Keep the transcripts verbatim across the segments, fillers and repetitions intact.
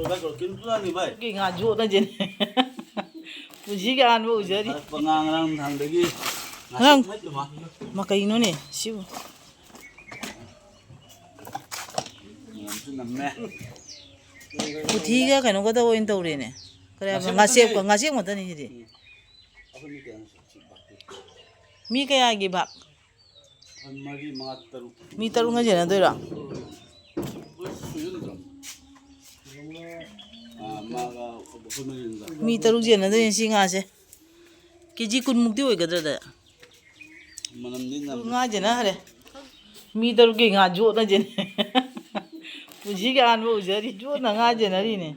ꯚꯥꯏ, ꯀꯩꯅꯣ ꯇꯨꯅꯅꯤ, ꯚꯥꯏ꯫ ꯀꯩ ꯉꯥ ꯌꯣꯠꯅꯁꯦꯅꯦ꯫ ꯄꯨꯟꯁꯤꯒꯤ ꯑꯍꯥꯟꯕ ꯎꯖꯔꯤ꯫ ꯐꯔꯛꯄ ꯉꯥ ꯉꯔꯥꯡ ꯅꯨꯡꯗꯥꯡꯗꯒꯤ ꯉꯥꯁꯦ ꯉꯔꯥꯡ ꯃꯩ ꯇꯨꯝꯃ꯫ ꯃꯥ ꯀꯩꯅꯣꯅꯦ ꯁꯤꯕꯨ? ꯃꯅꯝꯁꯨ ꯅꯝꯃꯦ꯫ ꯄꯨꯊꯤꯒ ꯀꯩꯅꯣꯒꯗ ꯑꯣꯏꯅ ꯇꯧꯔꯦꯅꯦ꯫ ꯀꯔꯤ ꯍꯥꯏꯕ? ꯉꯥꯁꯦꯞ ꯉꯥꯁꯦꯞꯀ, ꯉꯥꯛꯇꯅꯤ꯫ ꯉꯥꯁꯦꯞ ꯉꯥꯛꯇꯅꯤ ꯁꯤꯗꯤ꯫ ꯎꯝ꯫ ꯑꯩꯈꯣꯏ ꯃꯤ ꯀꯌꯥꯅꯣ ꯁꯤ ꯚꯥꯛꯇꯤ? ꯃꯤ ꯀꯌꯥꯒꯤ ꯚꯥꯛ? ꯑꯩꯈꯣꯏ ꯃꯔꯤ, ꯃꯉꯥ, ꯇꯔꯨꯛ꯫ ꯃꯤ ꯇꯔꯨꯛꯅ ꯌꯦꯟꯅꯗꯣꯏꯔꯣ? ꯑꯩꯈꯣꯏ ꯁꯨꯖꯟꯗ꯭ꯔꯣ? ꯑꯥ, ꯃꯥꯒ ꯑꯩꯈꯣꯏ ꯃꯔꯤ ꯌꯦꯟꯅꯗꯣꯏꯔꯣ? ꯃꯤ ꯇꯔꯨꯛ ꯌꯦꯟꯅꯗꯣꯏꯅꯦ ꯁꯤ ꯉꯥꯁꯦ꯫ ꯀꯦ ꯖꯤ ꯀꯨꯟꯃꯨꯛꯇꯤ ꯑꯣꯏꯒꯗ꯭ꯔꯗ? ꯃꯅꯝꯗꯤ ꯅꯝꯃꯦ꯫ ꯉꯥ ꯌꯦꯟꯅꯈ꯭ꯔꯦ꯫ ꯃꯤ ꯇꯔꯨꯛꯀꯤ ꯉꯥ ꯌꯣꯠꯅꯁꯦꯅꯦ꯫ ꯄꯨꯟꯁꯤꯒꯤ ꯑꯍꯥꯟꯕ ꯎꯖꯔꯤ, ꯌꯣꯠꯅ ꯉꯥ ꯌꯦꯟꯅꯔꯤꯅꯦ꯫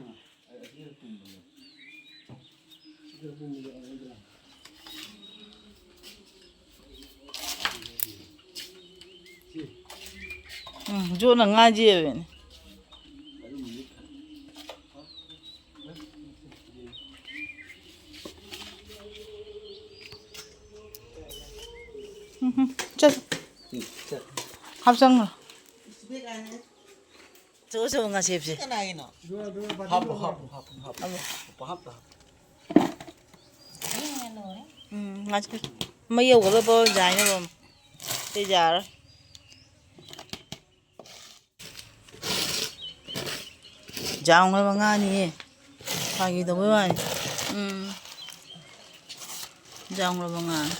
ꯎꯝ, ꯌꯣꯠꯅ ꯉꯥ ꯌꯦꯜꯂꯤꯅꯦ꯫ ꯎꯝ, ꯎꯝ, ꯆꯠ꯫ ꯍꯥꯞꯆꯪꯉꯣ꯫ ꯆꯣ, ꯆꯣ, ꯉꯥꯁꯦꯞꯁꯦ꯫ ꯀꯅꯥꯒꯤꯅꯣ? ꯍꯥꯞꯄꯣ, ꯍꯥꯞꯄꯣ, ꯍꯥꯞꯄꯣ, ꯍꯥꯞꯄꯣ꯫ ꯍꯥꯞꯄꯣ, ꯍꯥꯞꯄꯣ, ꯍꯥꯞꯄꯣ꯫ ꯎꯝ, ꯉꯥꯁꯦꯞ꯫ ꯃꯩ ꯌꯧꯒꯗꯕ ꯌꯥꯏꯅꯕ꯫ ꯁꯤ ꯌꯥꯔꯣꯏ꯫ ꯌꯥꯝꯈ꯭ꯔꯕ ꯉꯥꯅꯤꯌꯦ꯫ ꯐꯥꯒꯤ ꯇꯧꯕꯩ ꯋꯥꯅꯤ꯫ ꯎꯝ꯫ ꯌꯥꯝꯈ꯭ꯔꯕ ꯉꯥꯅꯤ꯫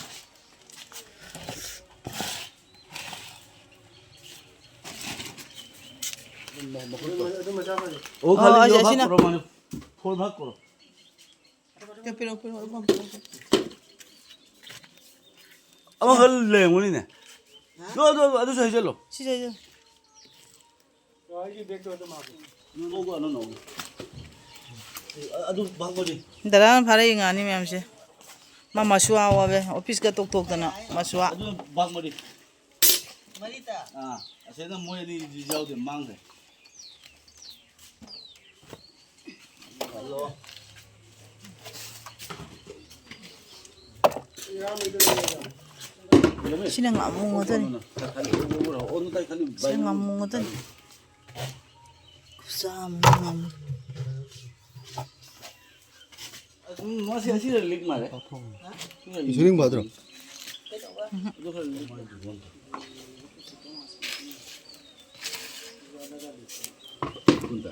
ꯑꯣ, ꯑꯣ, ꯈꯥꯂꯤ ꯑꯁꯤ, ꯌꯣ ꯚꯥꯒ ꯑꯁꯤꯅ꯫ ꯀꯣꯔꯣ ꯃꯥꯅꯦ꯫ ꯐꯣꯔ ꯚꯥꯒ ꯀꯣꯔꯣ꯫ ꯄꯤꯔꯛꯑꯣ, ꯄꯤꯔꯛꯑꯣ, ꯑꯩ ꯐꯣꯟ ꯄꯤꯔꯛꯑꯣ꯫ ꯑꯃꯈꯛ ꯂꯩꯔꯝꯒꯅꯤꯅꯦ꯫ ꯍꯥ? ꯑꯗꯨ, ꯑꯗꯨ, ꯑꯗꯨꯁꯨ ꯍꯩꯖꯜꯂꯣ꯫ ꯁꯤꯁꯨ ꯍꯩꯖꯜꯂꯣ꯫ ꯑꯩꯒꯤ ꯕꯦꯒꯇꯣ ꯑꯗꯨꯝ ꯍꯥꯞꯄꯣ꯫ ꯂꯧꯕ ꯑꯅꯧ ꯅꯧꯕ꯫ ꯑꯗꯨ ꯚꯥꯒ ꯃꯔꯤ꯫ ꯗꯗꯥꯅ ꯐꯥꯔꯛꯏ ꯉꯥꯅꯤ ꯃꯌꯥꯝꯁꯦ꯫ ꯃꯥ ꯃꯁꯨꯋꯥ ꯋꯥꯋꯦ꯫ ꯑꯣꯐꯤꯁꯀ ꯇꯣꯛ ꯇꯣꯛꯇꯅ ꯃꯁꯨꯋꯥ꯫ ꯑꯗꯨ ꯚꯥꯒ ꯃꯔꯤ꯫ ꯃꯔꯤꯇ? ꯑꯥ, ꯑꯁꯤꯗ ꯃꯣꯏ ꯑꯅꯤꯗꯤ ꯌꯥꯎꯗꯦ, ꯃꯥꯡꯈ꯭ꯔꯦ꯫ ꯁꯤꯅ ꯉꯥꯃꯨ ꯉꯥꯛꯇꯅꯤ꯫ ꯁꯤꯅ ꯉꯥꯃꯨ ꯉꯥꯛꯇꯅꯤ꯫ ꯈꯨꯆꯥ ꯑꯃꯅꯤ ꯉꯥꯃꯨ꯫ ꯎꯝ, ꯃꯁꯤ ꯑꯁꯤꯗ ꯂꯤꯛ ꯃꯥꯜꯂꯦ꯫ ꯁꯤꯗ ꯂꯤꯛ ꯏꯁꯤꯡ ꯐꯥꯗ꯭ꯔꯣ? ꯑꯗꯨ ꯈꯔ ꯂꯤꯛ ꯃꯥꯜꯂꯦ꯫ ꯀꯨꯟꯇ꯫ ꯀꯨꯟꯇ꯫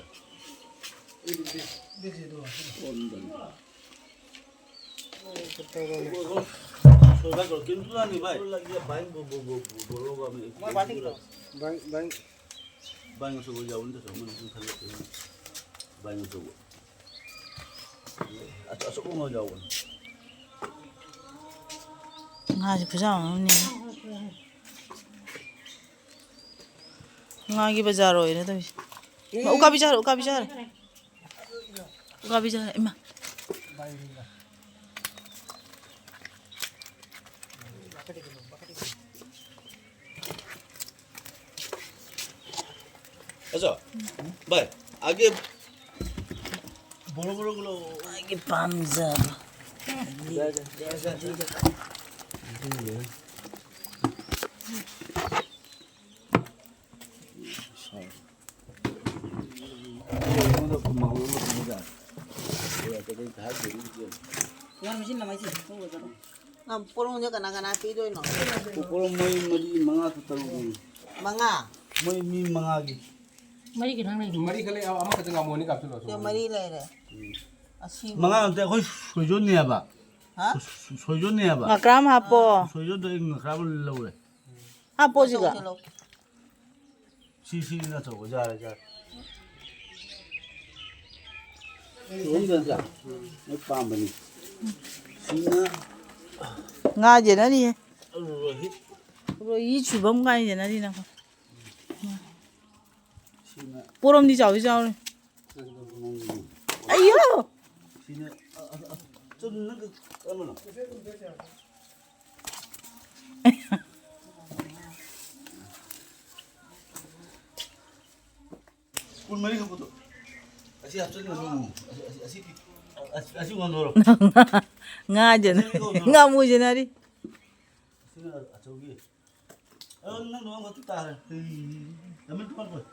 ꯁꯣꯏꯕ ꯀꯧ, ꯀꯤꯝꯇꯨ ꯂꯥꯅꯤ ꯚꯥꯏ꯫ ꯚꯥꯏ, ꯚꯥꯏ꯫ ꯚꯥꯏ ꯑꯆꯧꯕ ꯌꯥꯎꯕꯅꯤ, ꯇꯁꯨ ꯑꯃꯅꯤ ꯁꯨꯝ ꯈꯜꯂꯛꯀꯦ꯫ ꯚꯥꯏ ꯑꯆꯧꯕ꯫ ꯑꯆ-, ꯑꯆꯧꯕ ꯑꯃ ꯌꯥꯎꯕꯅꯤ꯫ ꯉꯥꯁꯦ ꯈꯨꯆꯥꯎ ꯑꯃꯅꯦ꯫ ꯉꯥꯒꯤ ꯕꯖꯥꯔ ꯑꯣꯏꯔꯦ ꯇꯧꯔꯤꯁꯦ꯫ ꯎꯀꯥꯕꯤ ꯆꯥꯔꯦ, ꯎꯀꯥꯕꯤ ꯆꯥꯔꯦ꯫ ꯎꯀꯥꯕꯤ ꯆꯥꯔꯦ, ꯏꯃꯥ꯫ अच्छा, भाई, आगे बोलो, बोलो, बोलो। आगे पाम जा। जा, जा, जा, जा, जा। ꯅꯪ ꯄꯣꯔꯣꯝꯁꯦ ꯀꯅꯥ ꯀꯅꯥ ꯄꯤꯗꯣꯏꯅꯣ? ꯄꯣꯔꯣꯝ ꯃꯣꯏ ꯃꯔꯤ, ꯃꯉꯥ, ꯇꯔꯨꯛ ꯂꯩ꯫ ꯃꯉꯥ? ꯃꯣꯏ ꯃꯤ ꯃꯉꯥꯒꯤ꯫ ꯃꯔꯤ ꯈꯛꯇꯪ ꯂꯩ꯫ ꯃꯔꯤ ꯈꯛ ꯂꯩ, ꯑꯃꯈꯛꯇ ꯉꯥꯃꯨ ꯑꯅꯤ ꯀꯥꯞꯁꯤꯜꯂꯣ, ꯁꯦ, ꯁꯣꯝꯗ꯫ ꯃꯔꯤ ꯂꯩꯔꯦ꯫ ꯎꯝ꯫ ꯑꯁꯤꯕ꯫ ꯃꯉꯥ ꯅꯠꯇꯦ, ꯑꯩꯈꯣꯏ ꯁꯣꯏꯖꯣꯟꯅꯦꯕ꯫ ꯍꯥ? ꯁꯣꯏꯖꯣꯟꯅꯦꯕ꯫ ꯉꯀ꯭ꯔꯥꯝ ꯍꯥꯞꯄꯣ꯫ ꯁꯣꯏꯖꯣꯟꯗꯣ ꯑꯩ ꯉꯀ꯭ꯔꯥꯝ ꯂꯧꯔꯦ꯫ ꯍꯥꯞꯄꯣ ꯁꯤꯒ꯫ ꯁꯤ, ꯁꯤ ꯑꯆꯧꯕ ꯌꯥꯔꯦ, ꯌꯥꯔꯦ꯫ ꯁꯤꯗ ꯅꯠꯇ꯭ꯔꯥ? ꯅꯣꯏ ꯄꯥꯝꯕꯅꯤ꯫ ꯁꯤꯅ ꯉꯥ ꯌꯦꯟꯅꯔꯤꯌꯦ꯫ ꯔꯣꯍꯤ꯫ ꯔꯣꯍꯤ ꯁꯨꯕꯝ ꯀꯥꯏ ꯌꯦꯟꯅꯔꯤ ꯅꯪ? ꯁꯤꯅ ꯄꯣꯔꯣꯝꯗꯤ ꯆꯥꯎꯗꯤ ꯆꯥꯎꯔꯦ꯫ ꯑꯌꯣ! ꯁꯤꯅ, ꯑ, ꯑ, ꯑ, ꯆꯨꯝꯅ ꯀꯔꯝꯕꯅꯣ? ꯀꯨꯟꯃꯔꯤ ꯈꯛꯄꯗꯣ꯫ ꯑꯁꯤ ꯍꯥꯞꯆꯤꯟꯒꯅꯨ꯫ ꯑꯁꯤ, ꯑꯁꯤ, ꯑꯁꯤ, ꯑꯁꯤ, ꯑꯁꯤ ꯑꯣꯟꯊꯣꯔꯣ꯫ ꯉꯥ ꯌꯦꯟꯅ-, ꯑꯁꯤ ꯑꯣꯟꯊꯣꯔꯣ꯫ ꯉꯥꯃꯨ ꯌꯦꯟꯅꯔꯤ꯫ ꯑꯁꯤꯅ ꯑꯆꯧꯕꯤ꯫ ꯑ, ꯅꯪ ꯅꯣꯡ ꯈꯛꯇ ꯇꯥꯔꯦ꯫ ꯎꯝ, ꯌꯥꯝꯃꯟ ꯊꯣꯛꯑꯣꯏ꯫